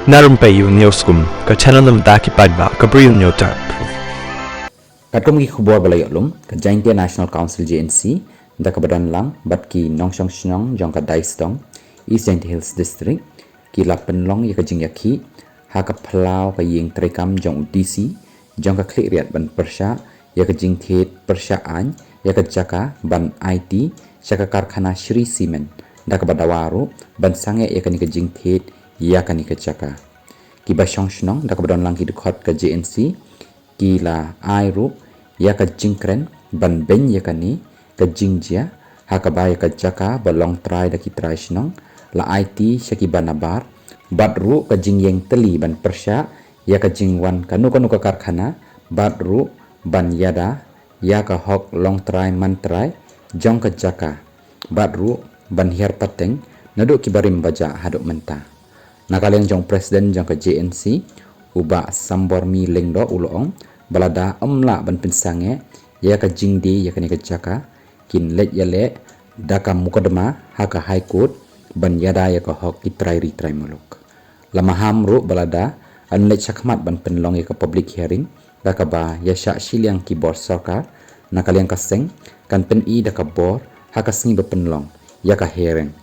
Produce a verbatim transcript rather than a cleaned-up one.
Na rympei ïa u News Kum, ka channel na bynta ki paidbah ka Bri u Hynñiewtrep. Katkum ki khubor ba la ïoh lum, ka Jaintia National Council, J N C, da kaba don lang bad ki nongshong shnong jong ka Daisdong, East Jaintia Hills District, ki la pynlong ïa ka jingïakhih ha ka phyllaw ka ïing treikam jong u D C jong ka Khliehriat ban pyrshah ïa ka jingthied pyrshah aiñ ïa ka jaka ban aiti sha ka karkhana Shree Cement, da kaba dawa ruh ban sangeh ïa kane ka jingthied ïa kane ka jaka. Kiba shong shnong da kaba don lang ki dkhot ka J N C ki la ai ruh ïa ka jingkren ban beiñ ïa kane ka jingjia, ha kaba ïa ka jaka ba long trai da ki trai shnong la aiti sha kiba nabar, bad ruh ka jingïeng tylli ban pyrshah ïa ka jingwan kano kano ka karkhana, bad ruh ban ïada ïa ka hok long trai man trai jong ka jaka, bad ruh ban hiar pateng naduh kiba rim ba jah haduh mynta. Na ka liang jong u President jong ka J N C, u Bah Sambormi Lyngdoh, u la ong ba lada ym lah ban pynsangeh ïa ka jingdie ïa kane ka jaka, kin leit ïaleh da ka mukotduma ha ka High Court ban ïada ïa ka hok ki trai ri trai muluk. La maham ruh ba lada yn leit shakhmat ban pynlong ïa ka public hearing, da kaba ïashah shiliang ki bor sorkar, na ka liang ka seng kan pyni da ka bor ha ka sngi ba pynlong ïa ka hearing.